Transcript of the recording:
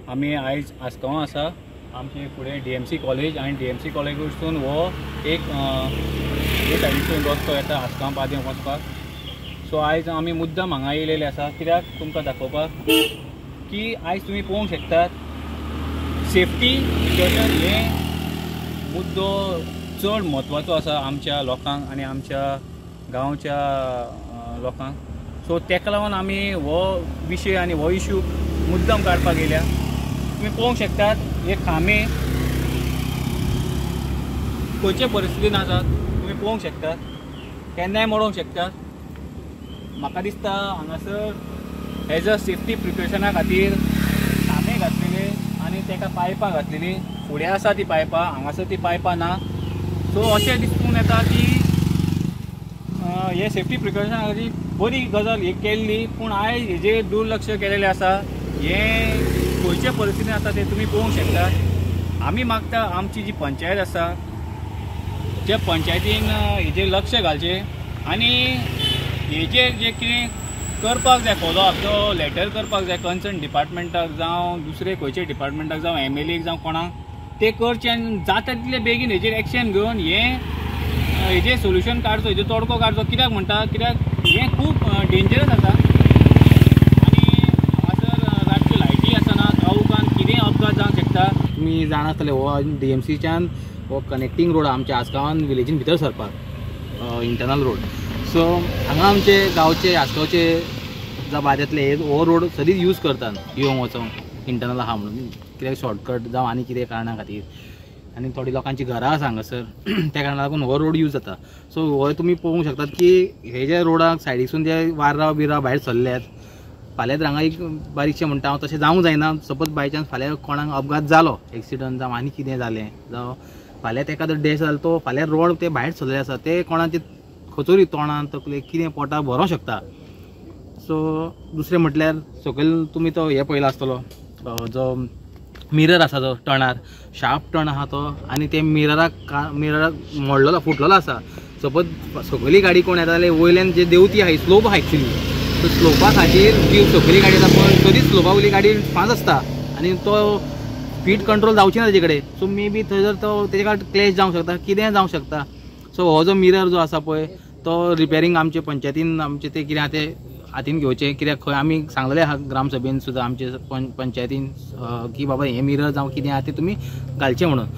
आमी आयज आसगांव आसा. आमचे फुडें DMC college आनी DMC कॉलेजून हो एक हे सायडीसून रस्तो येता आसगांव बादें वचपाक. सो आयज आमी मुद्दम हांगा येयलेले आसा कित्याक तुमकां दाखोवपाक की आयज तुमी पळोवंक शकतात सेफ्टी प्रिकॉशन हे मुद्दो चड म्हत्वाचो आसा आमच्या लोकांक आनी आमच्या गांवच्या लोकांक. सो तेका लागून आमी हो विशय आनी हो इशू मुद्दम काडपाक येयल्या. तुमी पळोवंक शकतात हे खांबे खंयचे परिस्थितीन आसात तुमी पळोवंक शकतात, केन्नाय मोडोंक शकतात. म्हाका दिसता हांगासर एज अ सेफ्टी प्रिकॉशना खातीर खांबे घातलेले आनी तेका पायपां घातलेली. फुडें आसा ती पायपां, हांगासर ती पायपां ना. सो अशें दिसून येता की हे सेफ्टी प्रिकॉशना खातीर बरी गजाल ही केल्ली, पूण आयज हेजेर दुर्लक्ष केलेलें आसा. हें खंयचे परिस्थितीन आसा तें तुमी पळोवंक शकता. आमी मागता आमची जी पंचायत आसा त्या पंचायतीन हेजेर लक्ष घालचें आनी हेजेर जें कितें करपाक जाय फॉलोअप, जो लेटर करपाक जाय कन्सर्न डिपार्टमेंटाक जावं दुसरे खंयचे डिपार्टमेंटाक जावं MLA जावं कोणाक तें करचें आनी जाता तितले बेगीन हेजेर एक्शन घेवन हें हेजेर सोल्युशन काडचो, हेजेर तोडको काडचो. कित्याक म्हणटा, कित्याक हें खूब डेंजरस आसा आनी हांगासर रातच्यो लायटी आसना, काळोखान कितेंय अपघात जावंक शकता. तुमी जाणा आसतले हो DMCच्यान हो कनेक्टींग रोड आमच्या आसगांवान विलेजीन भितर सरपाक इंटरनल रोड. सो हांगा आमचे गांवचे आसगांवचे जावं बाद्यांतले हो रोड सदींच यूज करतात येवंक वचोंक इंटरनल आहा म्हणून, कित्याक शॉर्टकट जावं आनी कितें कारणा खातीर. आनी थोडी लोकांची घरां आसा हांगासर, त्या कारणाक लागून हो रोड यूज जाता. सो हो तुमी पळोवंक शकतात की हे जे रोडाक सायडीसून जे वार्रां बिरां भायर सरल्यात, फाल्यां हांगा एक बारीकशें म्हणटा हांव, तशें जावंक जायना. सपोज बाय चान्स फाल्यां कोणाक अपघात जालो, एक्सिडंट जावं आनी कितें जालें जावं फाल्यां तेका जर डॅश जालो तो फाल्यां रोड ते भायर सरलेले आसा ते कोणाचे खचोरी तोंडान तकले कितें पोटाक भरोंक शकता. सो दुसरें म्हटल्यार सकयल तुमी तो हें पळयला आसतलो जो मिरर आसा तो टणार शार्प टर्न आहा तो, आनी ते मिरराक मोडलेलो फुटलेलो आसा. सपोज सकयली गाडी कोण येता जाल्यार वयल्यान जे देंवती आहा स्लोप आहा एक्चुली, सो स्लोपा खातीर जी सकयली गाडी येता पळय सदींच स्लोपा वयली गाडी फास्ट आसता आनी तो स्पीड कंट्रोल जावची ना तेजे कडेन. सो मे बी थंय जर तो तेजे कडेन क्लॅश जावंक शकता, कितेंय जावंक शकता. सो हो जो मिरर जो आसा पळय तो रिपेरींग आमचे पंचायतीन आमचे ते कितें आहा ते हातीन घेवचें. कित्याक खंय आमी सांगलेलें आहा ग्रामसभेन सुद्दां आमचे पंचायतीन की बाबा हें मिरर जावं कितें आहा तें तुमी घालचें म्हणून.